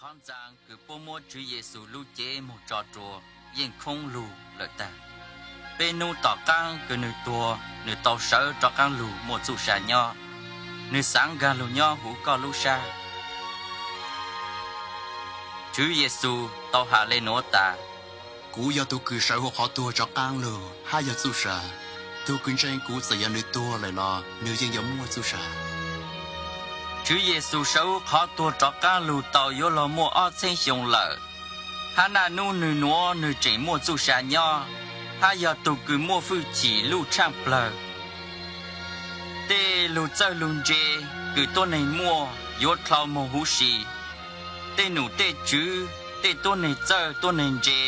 Qhov ntxaa kws puab muab Tswv Yexus lub cev moog tso rua yeej khoob lug lawm taag. Peb nub tom qaab kws nwg tuag, nwg tau sawv rov qaab lug muaj txuj sa nyob. Nwg xaav nkaag lug nyob huv koj lub sab. Tswv Yexus tau has le nuav tas, Kuv yog tug kws sawv huv qhov tuag rov qaab lug hab yog txuj sa. Tug kws ntseeg kuv txawm yog nwg tuag lawm los nwg yeej yuav muaj txuj sa. Tswv Yexus sawv huv qhov tuag rov qaab lug tau yuav luag muaj ob txheeb xyoo lawm, hab naj nub nwg nuav nwg tseem muaj txuj sa nyob, hab yog tug kws muaj fwj chim luj tshaaj plawg. Tej lug txawj lug ntse kws tuab neeg muaj yuav dlhau moog huv si. Tej num tej tswv, tej tuab neeg txawj tuab neeg ntse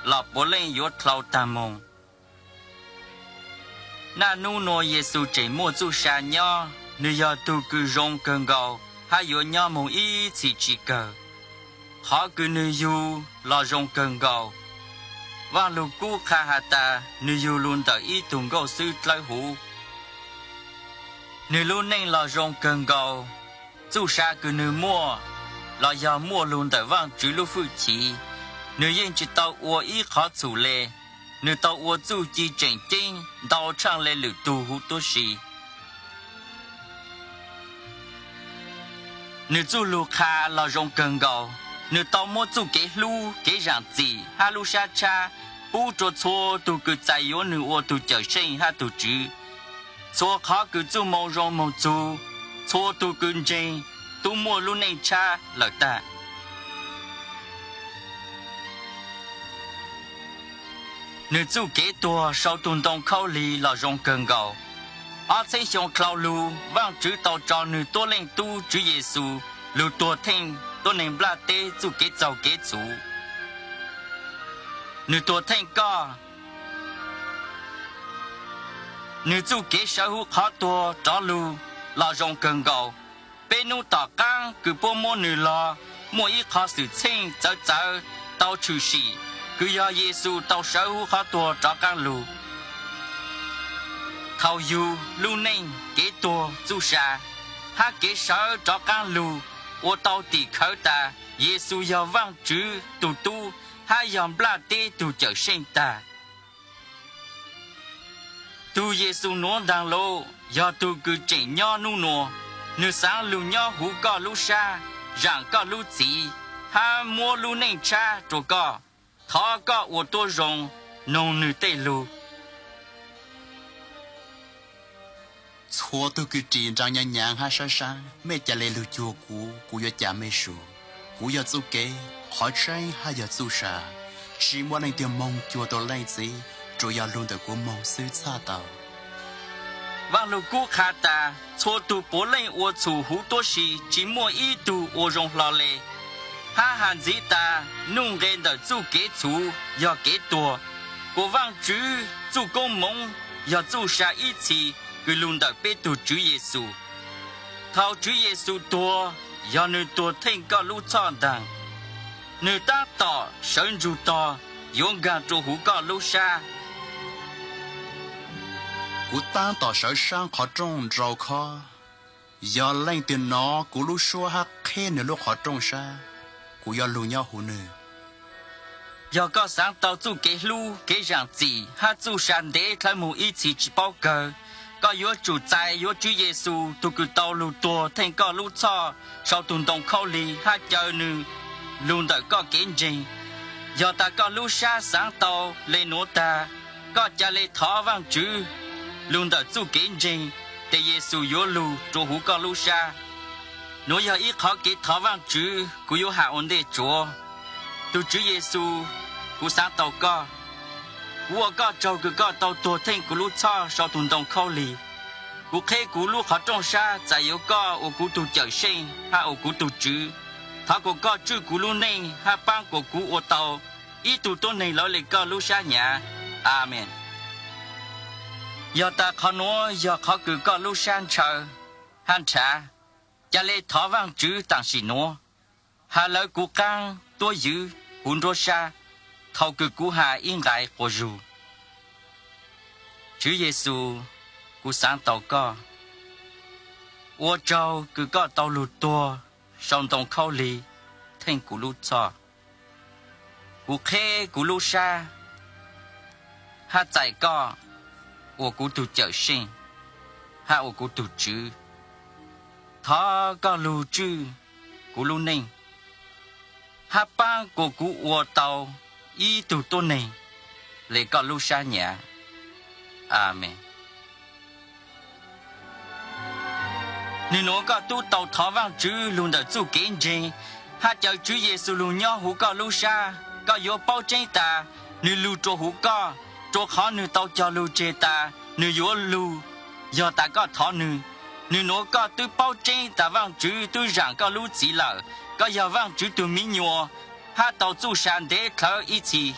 los puav leej yuav dlhau taag moog. Naj nub nuav Yexus tseem muaj txuj sa nyob, nwg yog tug kws zoo kawg nkaus hab yuav nyob moog ib txhis tsi kawg. Qhov kws nwg yug los zoo kawg nkaus. Vaaj Lug Kub qha has tas nwg yug lug ntawm ib tug nkauj xwb dlawb huv. Nwg lub neej los zoo kawg nkaus. Txuj sa kws nwg muaj los yog muaj lug ntawm Vaajtswv lub fwj chim. Nwg yeej tsi tau ua ib qhov txhum le. Nwg tau ua txuj ci tseem ceeb ntau tshaaj le lwm tug huv tuab si. Nwg txuj lug qha los zoo kawg nkaus. Nwg tau muab txuj kev hlub, kev zaam txim hab lub sab tshab pub rua txhua tug kws txais yuav nwg ua tug Cawmseej hab tug Tswv. Txhua qhov kws txuj moo zoo moog txug, txhua tug kws ntseeg tub muaj lub neej tshab lawm tag. Nwg txuj kev tuag sau tug ntoo khaub lig los zoo kawg nkaus. Ob txheeb xyoo dlhau lug, Vaajtswv tau tso nwg tuab leej tub Tswv Yexus lug tuag theej tuab neeg nplaj teb txuj kev txaug kev txhum. Nwg tuag theej koj. Nwg txuj kev sawv huv qhov tuag rov lug los zoo kawg nkaus. Peb nub tom qaab kws puab muab nwg lug, muaj ib qhov xwm txheej txawv txawv tau tshwm sim, kws yog Yexus tau sawv huv qhov tuag rov qaab lug. Thaus yug, lub neej, kev tuag, txuj sa, hab kev sawv rov qaab lug ua tau tim khawv tas Yexus yog Vaajtswv tug tub hab yog nplaj teb tug Cawmseej tag. Tug Yexus nuav ntaag lug yog tug kws tseem nyob nub nuav. Nwg xaav lug nyob huv koj lub sab, zaam koj lub txim, hab muab lub neej tshab rua koj. Thov koj ua tuab zoo noog nwg tej lug. Txhua tug kws ris nraag nyaav nyaav hab sab sab, mej ca le lug cuag kuv, kuv yuav ca mej sum. Kuv yog txuj kev, qhov tseeb hab yog txuj sa. Tsi muaj leej twg moog cuag tau Leej Txiv, tsuas yog lug ntawm kuv moog xwb txhaj tau. Vaaj Lug Kub qha tas, txhua tug puav leej ua txhum huv tuab si, tsi muaj ib tug ua zoo hlo le. Hab has ntxiv tas, nuj nqe ntawm txuj kev txhum yog kev tuag, kuas Vaajtswv txuj koob moov yog txuj sa ib txhis kws lug ntawm peb tug Tswv Yexus. Thaus Tswv Yexus tuag, yog nwg tuag theej koj lub txhoj ntaag. Nwg taab tom sawv ntsug tog yuav nkaag rua huv koj lub sab. Kuv taab tom sawv saab qhov rooj nrau khob. Yog leej twg nov kuv lub suab hab qheb nwg lub qhov rooj sab, kuv yuav lug nyob huv nwg. Yog koj xaav tau txuj kev hlub, kev zaam txim hab txuj sa ntev dlhawv moog ib txhis tsi paub kawg, koj yuav tsum txais yuav Tswv Yexus tug kws tau lug tuag theej koj lub txhoj sau tug ntoo khaub lig hab caw nwg lug ntawm koj kev ntseeg. Yog tas koj lub sab xaav tau le nuav tag, koj ca le thov Vaajtswv lug ntawm txuj kev ntseeg, tes Yexus yuav lug rua huv koj lub sab. Nuav yog ib qhov kev thov Vaajtswv kuv yuav has ua ntej tsuav. Tug Tswv Yexus, kuv xaav tau koj. Kuv ua koj tsaug kws koj tau tuag theej kuv lub txhoj sau tug ntoo khaub lig. Kuv qheb kuv lub qhov rooj sab txais yuav koj ua kuv tug Cawmseej hab ua kuv tug Tswv. Thov kuas koj tswj kuv lub neej hab paab kuas kuv ua tau ib tug tuab neeg lawv le koj lub sab hnyav. Amees. Yog tas qhov nuav yog qhov kws koj lub sab ntshaw hab nrhav, ca le thov Vaajtswv taam sim nuav. Has lawv kuv qaab tuab ywv huv nruab sab thaus kws kuv has ib nqai quas zug. Tswv Yexus, kuv xaav tau koj. Ua tsaug kws koj tau lug tuag sau ntoo khaub lig pheej kuv lub txhoj. Kuv qheb kuv lub sab hab txais koj ua kuv tug Cawmseej hab ua kuv tug Tswv. Thov koj lug tswj kuv lub neej hab paab kuas kuv ua tau ib tug tuab neeg le koj lub sab nyam. Amees. Nwg nuav koj tub tau thov Vaajtswv lug ntawm txuj kev ntseeg hab caw Tswv Yexus lug nyob huv koj lub sab. Koj yuav paub tseeb tas nwg lug rua huv koj, rua qhov nwg tau cog lug tseg tas nwg yuav lug yog tas koj thov nwg. Nwg nuav koj tub paub tseeb tas Vaajtswv tub zaam koj lub txim lawm. Koj yog Vaajtswv tug miv nyuas hab tau txuj sa ntev dlhawv ib txhis.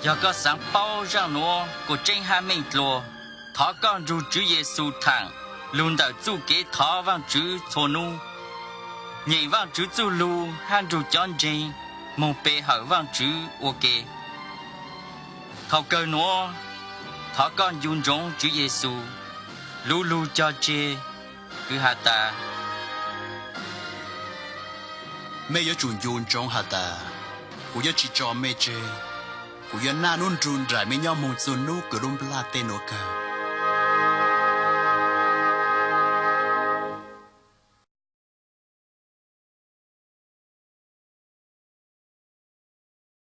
Yog koj xaav paub zaaj nuav kuas tseeb hab meej dlua, thov koj nrug Tswv Yexus thaam lug ntawm txuj kev thov Vaajtswv txhua nub, nyeem Vaajtswv txuj lug hab nrug cov ntseeg moog pe hawm Vaajtswv ua ke. Thaus kawg nuav, thov koj ncu ntsoov Tswv Yexus lub lug cog tseg kws has tas, mej yuav tsum ncu ntsoov has tas, kuv yuav tsi tso mej tseg. Kuv yuav naj nub nrug nraim mej nyob moog txug nub kws lub nplaj teb nuav kawg.